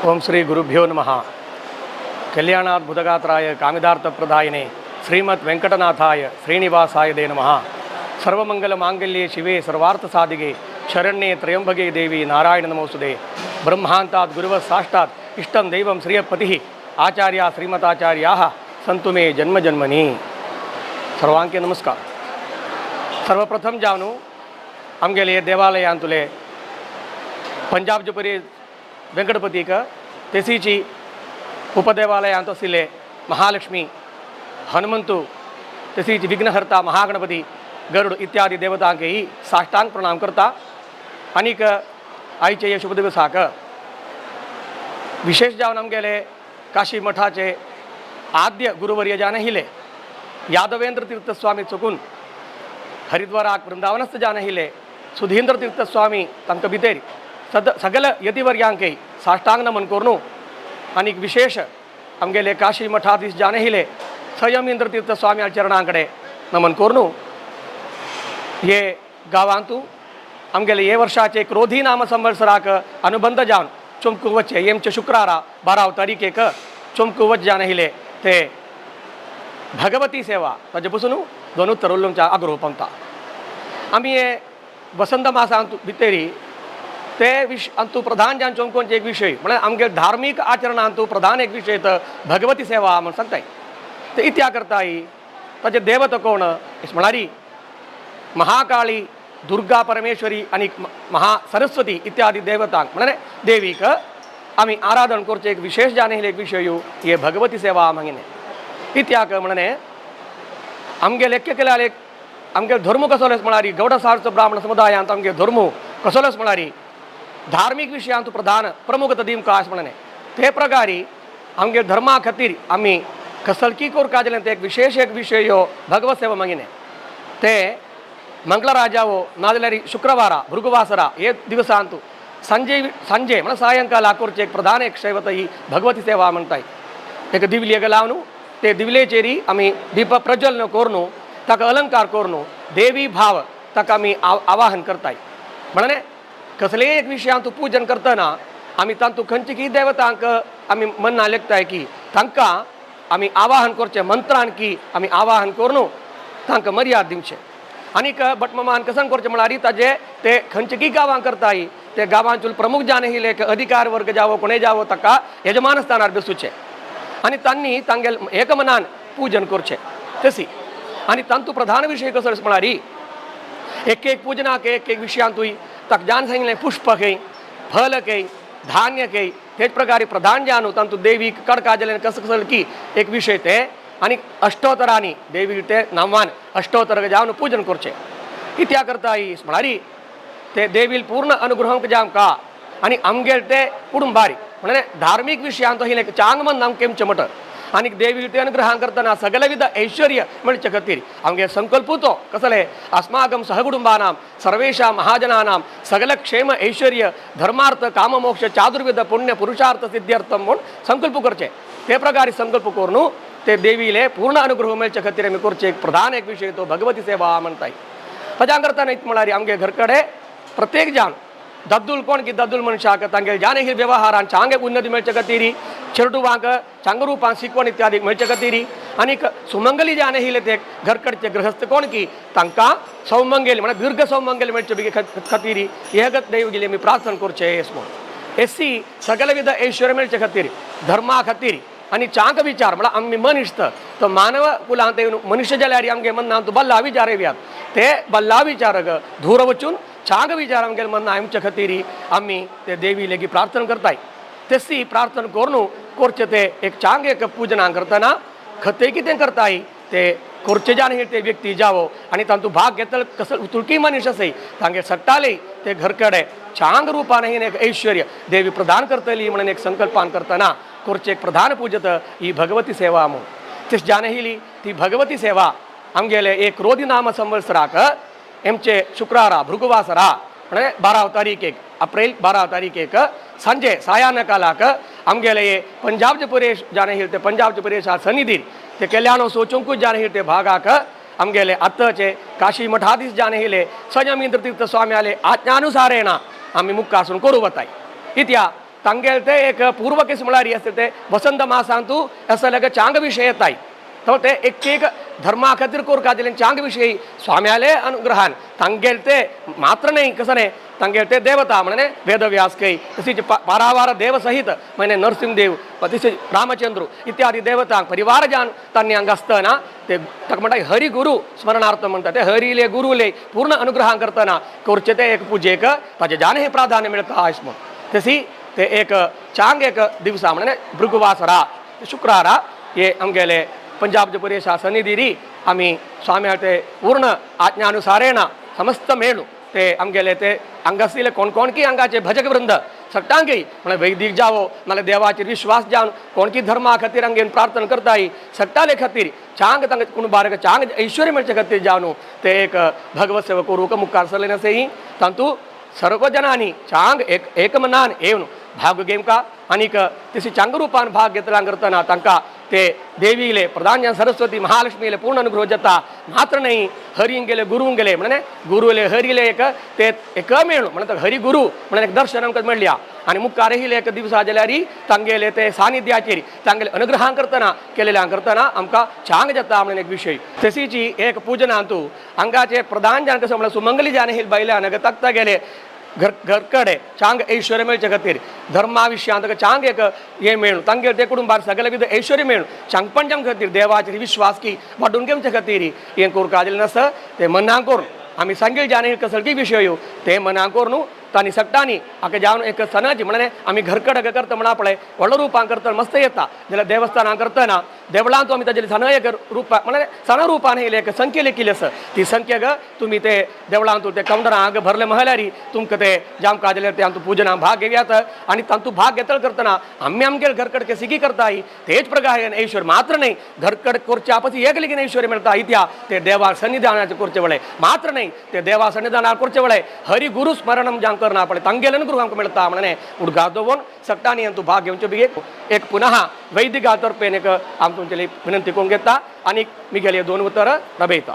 ಓಂ ಶ್ರೀ ಗುರುಭ್ಯೋ ನಮಃ. ಕಲ್ಯಾಣಾದ್ಭುತಗಾತ್ರಾಯ ಕಾಮಿದಾರ್ಥಪ್ರದಾಯಿನೇ ಶ್ರೀಮತ್ ವೆಂಕಟನಾಥಾಯ ಶ್ರೀನಿವಾಸಾಯ they ನಮಃ. ಸರ್ವಮಂಗಲ ಮಾಂಗಲ್ಯೆ ಶಿವೆ ಸರ್ವಾರ್ಥ ಸಾಧಿಗೆ ಶರಣ್ಯೆ ತ್ರಯಂಬಗೆ ದೇವಿ ನಾರಾಯಣ ನಮೋಸ್ತುತೆ. ಬ್ರಹ್ಮಾಂತಾತ್ ಗುರುವ ಸಾಷ್ಟಾತ್ ಇಷ್ಟಂ ದೈವಂ ಶ್ರೀಯಪತಿ ಆಚಾರ್ಯ ಶ್ರೀಮತಾಚಾರ್ಯಾ ಸಂತು ಮೇ ಜನ್ಮ ಜನ್ಮನಿ. ಸರ್ವಾಂಕೆ ನಮಸ್ಕಾರ. ಸರ್ವಪ್ರಥम जावन आमगेले देवालयांतुले पंजाबचे परी वेंकटपतीक तेसीची उपदेवालयांत आशिल्ले महालक्ष्मी, हनुमंतु, तसीच विघ्नहर्ता महागणपती, गरुड इत्यादी देवतांकही साष्टांग प्रणाम करता. आनीक आयचे हे शुभ दिवसाक विशेष जावन आमगेले काशी मठाचे आद्य गुरुवर्य जान हिले यादवेंद्र तीर्थस्वामी चुकून हरिद्वाराक वृंदावनस्थ जान हिले सुधींद्र तीर्थस्वामी तांकां भितर सद सगल यतिवर्यांकय साष्टांग नमन करून आनीक विशेष आमगेले काशी मठाधीश जान हिले संयमेंद्र तीर्थस्वामी चरणां कडेन नमन करून हे गांवांतू आमगेले हे वर्षाचे क्रोधी नाम संवत्सराक अनुबंध जावन चमकू वच्चे येमचे शुक्रारा 12 तारीखेक चमकू वच जान हिले ते भगवती सेवा ताजे पसून दोनूच तरुल्लुमच्या आग्रो पंगता. आमी हे वसंत मासांत भितरी ते विश अंतू प्रधान जावन चमकोनचे एक विशय म्हळ्यार आमगे धार्मीक आचरणांतू प्रधान एक विशय तर भगवती सेवा म्हण सांगताय. ते इत्या करताय, ताजे देवता कोण म्हळ्यार महाकाळी, दुर्गा परमेश्वरी आनी महा सरस्वती इत्यादी देवतांक म्हळ्यार देवीक आमी आराधन करचें एक विशेष जान एक विशय हे भगवती सेवा मागीने. इत्याक म्हणणे आमगे लेख्य केल्यार एक आमगे धर्म कसलोच म्हळ्यार गौडसारचो ब्राह्मण समुदायांत आमगे धर्म कसलोच म्हळ्यार धार्मीक विशयांत प्रधान प्रमुख दिवंक आस म्हणणे. ते प्रकारे आमगे धर्मा खातीर आमी कसलकी कोरका जाल्यार ते एक विशेष एक विशय ह्यो भगवत सेवा मागिने. ते मंगळराजावो नाजाल्यार शुक्रवारा, भृगुवासरा हे दिवसांतू संजे संजे म्हळ्यार सायंकाल करचे एक प्रधान एक शैवत ही भगवती सेवा म्हणटाय. एक दिवली लावन ते दिवलेचेरी आमी दीप प्रज्वलन करून ताका अलंकार करून देवी भाव ताका आमी आवाहन करताय. म्हणलें कसलेय एक विशयांत पूजन करतना आमी तांतू खंयचे की देवतांक आमी मन्ना लेखताय की तांकां आमी आवाहन करचें मंत्रान की आमी आवाहन करून तांकां मर्याद दिवचें. आनीक भटमामान कसन करचें म्हळ्यार ताजे ते खंयचे की गांवांक करताय ते गांवांतून प्रमुख जान हिले एक अधिकार वर्ग जावो कोणें जावो ताका यजमान स्थानार बसूचें आनी तांणी तांगेल एकमनान पूजन करचें तशी. आनी तांतू प्रधान विशय कसो म्हळ्यार एक एक पूजनाक एक एक विशयांतूय ताका जान सांगलें पुष्प खंय, फल खंय, धान्य खंय, तेच प्रकारे प्रधान जान तांतू देवीक कडका जाल्यार कसं कसं की एक विशय ते आनी अष्टोतरांनी देवी ते नांवान अष्टोतर जावन पूजन करचें. कित्या करताय म्हळ्यार ते देवील पूर्ण अनुग्रह जावं का आनी आमगेल ते कुटुंबारी म्हळ्यार धार्मीक विशयांत ही एक चांग मन आमकां चमट आनी देवी ते अनुग्रह करतना सगळे विध ऐश्वर्य मेळचे खातीर आमगे संकल्प तो कसले अस्माकं सहकुटुंबानां सर्वेषां महाजनानां सगळे क्षेम ऐश्वर्य धर्मार्थ काममोक्ष चातुर्विध पुण्य पुरुषार्थ सिद्ध्यर्थम म्हूण संकल्प करचे. ते प्रकारे संकल्प करून ते देवीले पूर्ण अनुग्रह मेळचे खातीर आमी करचे एक प्रधान एक विशय तो भगवती सेवा म्हणटाय. ताज्या करतना म्हळ्यार आमगे घर कडेन प्रत्येक जाण दद्दुल कोण की दद्दुल मनशाक तांगे जाने ही व्यवहारान चांगे उन्नती मेळचे खातीर चेडुवांक चांग रुपान शिकवण इत्यादी मेळचे खातीर आनीक सुमंगली जाने हिले ते घरकडचे गृहस्थ कोण की तांकां सौमंगेल म्हळ्यार दीर्घ सौमंगल मेळचे बेगी खातीर हे गत देव गेली आमी प्रार्थना करचे येस म्हूण. एसी सगळे विध ऐश्वर्य मेळचे खातीर धर्मा खातीर आनी चांग विचार म्हळ्यार आमी मनीस तर मानव कुलांत येवन मनुष्य जाल्यार आमगे मनांत बल्ला विचार येयात ते बल्ला विचार धूर वचून चांग विचार आमगे मना आमच्या खातीर आमी ते देवी लेगी प्रार्थना करताय. तशी प्रार्थना करून करचे ते एक चांग एक पूजना करतना खते कितें करताय ते करचे जाण हे ते व्यक्ती जावो आनी तांतू भाग घेतले कसो तुळकी मनीस आसय तांगे सट्टाले ते घरकडे चांग रुपान ही एक ऐश्वर्य देवी प्रदान करतली म्हणून एक संकल्पान करतना करचे एक प्रधान पूजत ही भगवती सेवा म्हूण. तश जाणहिली ती भगवती सेवा आमगेले एक क्रोधी नाम संवत्सराक एमचे शुक्रारा भृगुवासरा म्हणजे 12 तारीख अप्रेल 12 तारीख संजे सायान कालाक आमगेले पंजाबचे परेश जाणे ते पंजाबचे परेश सन्निधीर ते कल्याणोत्सव चोंकूच जाणे ते भागाक आमगेले आत्ताचे काशी मठाधीश जाणे हिले संयमींद्र तीर्थ स्वामी आले आज्ञानुसारेण आमी मुक्कासून करू वताय. इत्या तांगेले ते एक पूर्व केस म्हळ्यार आसता ते वसंत मासांतू असले चांग विशय येताय. तो ते एक एक धर्मा खातीर कोरका दिले चांग विशयी स्वाम्याले अनुग्रहान तांगेले ते मात्र नाही कसं नाही तांगेले ते देवता म्हणे वेदव्यास कै तशीच पारावार देवसहित म्हणे नरसिंहदेव तसेच रामचंद्र इत्यादी देवतांक परिवार जान तांणी हांगा आसतना ते ताका म्हणटा हरिगुरु स्मरणार्थ म्हणटा ते हरिले गुरुले पूर्ण अनुग्रह करतना करचे ते एक पुजेक ताजे जान हे प्राधान्य मेळता अशें म्हण. तशी ते एक चांग एक दिवसा म्हणजे भृगुवासरा शुक्रारा हे आमगेले पंजाबचे पुरेशा सन्निधिरी आमी स्वाम्या ते पूर्ण आज्ञानुसारेण समस्त मेळू ते आमगेले ते हांगासरले कोण कोण की हांगाचे भजक वृंद सगटांकय म्हळ्यार वैदिक जावो नाल्यार देवाचेर विश्वास जावन कोण की धर्मा खातीर हांगा येवन प्रार्थना करताय सगटाले खातीर चांग तांकां कुणबारक चांग ऐश्वर्य मेळचे खातीर जावन ते एक भगवत सेवा करूंक मुखार सरले नासई तांतू सर्व जनांनी चांग एक एकमनान येवन भाग घेवका आनीक तशी चांग रुपान भाग घेतला करतना तांकां ते देवीले प्रधान ज्ञान सरस्वती महालक्ष्मीले पूर्ण अनुग्रह जाता. मात्र नाही हरीन गेले गुरूं गेले म्हणजे गुरुले हरीले एक ते एक मेळू म्हणटा हरी गुरु म्हणून एक दर्शन आमकां मेळ्ळ्या. आनी मुखार येयले एक दिवसा जाल्यार तांगेले ते सानिध्याचेर तांगेले अनुग्रहां करतना केलेल्या करतना आमकां चांग जाता म्हणून एक विशय. तशीची एक पूजनांतू हांगाचे प्रधान जान कसं म्हणल्यार सुमंगली जान ही बायल्यान तकता गेले घर घरकडे चांग ऐश्वर्य मेळचे खातीर धर्मा विशयांत चांग एक हें मेळूं तांगेर ते कुटुंबार सगळे विध ऐश्वर्य मेळूं चांगपणजां खातीर देवाचेर विश्वास की वाडून घेवचे खातीर हें करूंक आदिलें नासता ते मनां करून आमी सांगील जाणे कसलकी विशय ते मनां करून तांणी सगटांनी हाका जावन एक सणाची म्हणल्यार आमी घरकडे करता म्हणा पळय व्हडलो रुपां करतना मस्त येता जाल्यार देवस्थानां करतना देवळांत आमी ताजे सण एक रुपा म्हणल्यार सण रुपान येयले एक संख्या लेखिल्ली आसा ती संख्या ग तुमी ते देवळांत ते कावंटरां हांगा भरले म्हणल्यार तुमकां ते जामकां जाल्यार ते आमकां पुजना भाग घेवयात आनी तांतू भाग घेतले करतना आमी आमगेले घरकडे सिगी करताय तेच प्रकार ऐश्वर मात्र न्हय घरकड करच्या पसी एक लेगीन ऐश्वर्य मेळटा इत्या ते देवा सन्निधानाचे करचे वेळे मात्र न्हय ते देवा सन्निधानार करचे वेळे हरी गुरु स्मरणम जांक करना पळय तांगेले अनुग्रह आमकां मेळटा म्हणून उडगास दवरून सगटांनी हातूंत भाग घेवचे बेगीन एक पुनः वैदिका तर्फेन एक आम तुमचे विनंती करून घेता आनी मिगेले दोन उतर रबयता.